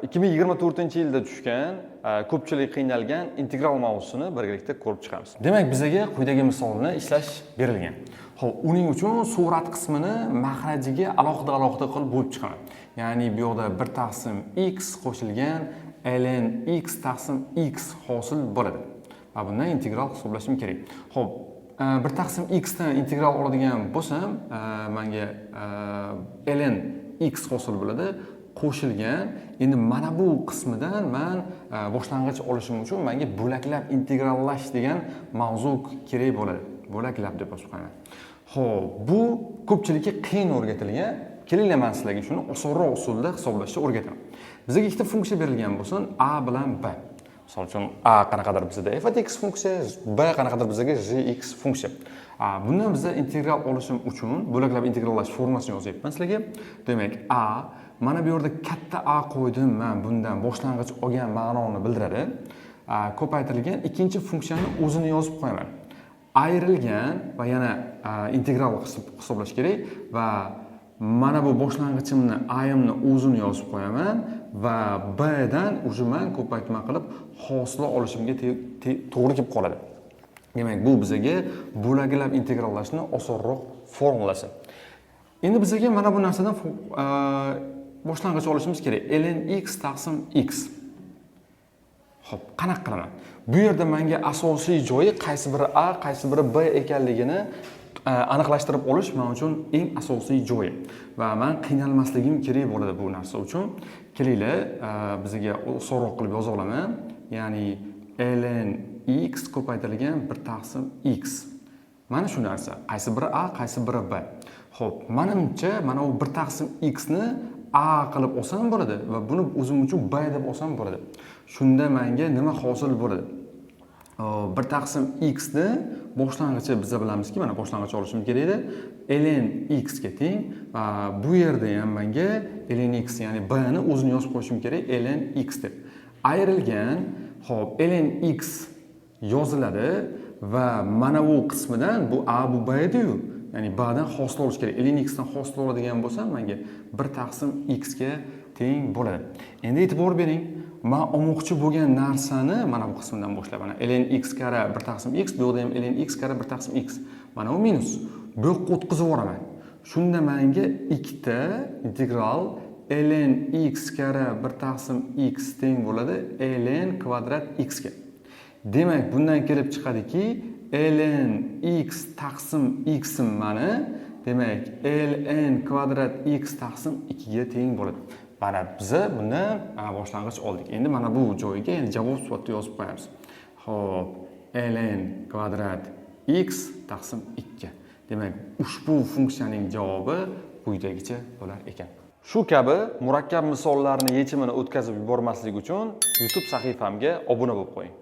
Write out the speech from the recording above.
2024-yilda tushgan, ko'pchilik qiynalgan integral mavzusini birgalikda ko'rib chiqamiz. Demak, bizaga quyidagi misolni ishlash berilgan. Xo'p, uning uchun surat qismini mahrajiga alohida alohida qilib bo'lib chiqaman. Ya'ni bu yoqda 1 taqsim x qo'shilgan ln x taqsim x hosil bo'ladi. Va bundan integral hisoblashim kerak. Xo'p, 1 taqsim x dan integral oladigan bo'lsam, menga ln x hosil bo'ladi. Qo'shilgan, endi mana bu qismidan man boshlang'ich olishim uchun menga bo'laklab integrallash degan mavzu kerak bo'ladi. Bo'laklab deb yozib qo'yaman. Xo'p, bu ko'pchilikka qiyin o'rgatilgan. Kelinglar, man sizlarga shuni osonroq usulda hisoblashni o'rgataman. Bizga ikkita funksiya berilgan bo'lsin, a bilan b. Misol uchun, a qanaqadir bizda f x funksiya, b qanaqadir bizga gx funksiya. Bundan biza integral olishim uchun bo'laklab integrallash formulasini yozyapman sizlarga. Demak, a, mana bu yerda katta a qo'ydim man, bundan boshlang'ich olgan ma'noni bildiradi. Ko'paytirilgan ikkinchi funksiyani o'zini yozib qo'yaman. Ayrilgan va yana integral hisoblash kerak va mana bu boshlang'ichimni, a'imni o'zini yozib qo'yaman va b dan уже man ko'paytma qilib hosila olishimga to'g'ri kelib qoladi. Demak, bu bizaga bo'laklab integrallashni osonroq formulasi. Endi bizaga mana bu narsadan boshlang'ich olishimiz kerak. Ln x taqsim x. Xo'p, qanaqa qilaman? Bu yerda menga asosiy joyi qaysi biri a, qaysi biri b ekanligini aniqlashtirib olish men uchun eng asosiy joyi. Va men qiynalmasligim kerak bo'ladi bu narsa uchun. Kelinglar, bizga osonroq qilib yoza olaman. Ya'ni ln x ko'paytirilgan 1 taqsim x. Mana shu narsa. Qaysi biri a, qaysi biri b. Xo'p, manimcha mana bu 1 taqsim x ni a qilib olsam bo'ladi va buni o'zim uchun b deb olsam bo'ladi. Shunda menga nima hosil bo'ladi? 1 taqsim x ni boshlang'ichi biza bilamizki, mana boshlang'ich olishim kerak edi. Ln x ga teng va bu yerda ham menga ln x, ya'ni b ni o'zini yozib qo'yishim kerak ln x deb. Ayrilgan, xo'p, ln x yoziladi va mana bu qismidan bu a, bu b edi-yu, ya'ni b dan hosil olish kerak. Ln x dan hosil oladigan bo'lsam, menga 1 taqsim x ga teng bo'ladi. Endi e'tibor bering, man olmoqchi bo'lgan narsani mana bu qismidan boshlab, mana ln x karra 1 taqsim x, bu yoqda ham ln x karra 1 taqsim x. Mana bu minus. Bu yoqqa o'tkazib yuboraman. Shunda menga ikkita integral ln x karra 1 taqsim x teng bo'ladi ln kvadrat x ga. Demak, bundan kelib chiqadiki, ln x taqsim x mani, demak, ln kvadrat x taqsim 2 ga teng bo'ladi. Mana biza bundan boshlang'ich oldik. Endi mana bu joyiga endi javob sifatida yozib qo'yamiz. Xo'p, ln kvadrat x taqsim 2. Demak, ushbu funksiyaning javobi quyidagicha bo'lar ekan. Shu kabi murakkab misollarni yechimini o'tkazib yubormaslik uchun YouTube sahifamga obuna bo'lib qo'ying.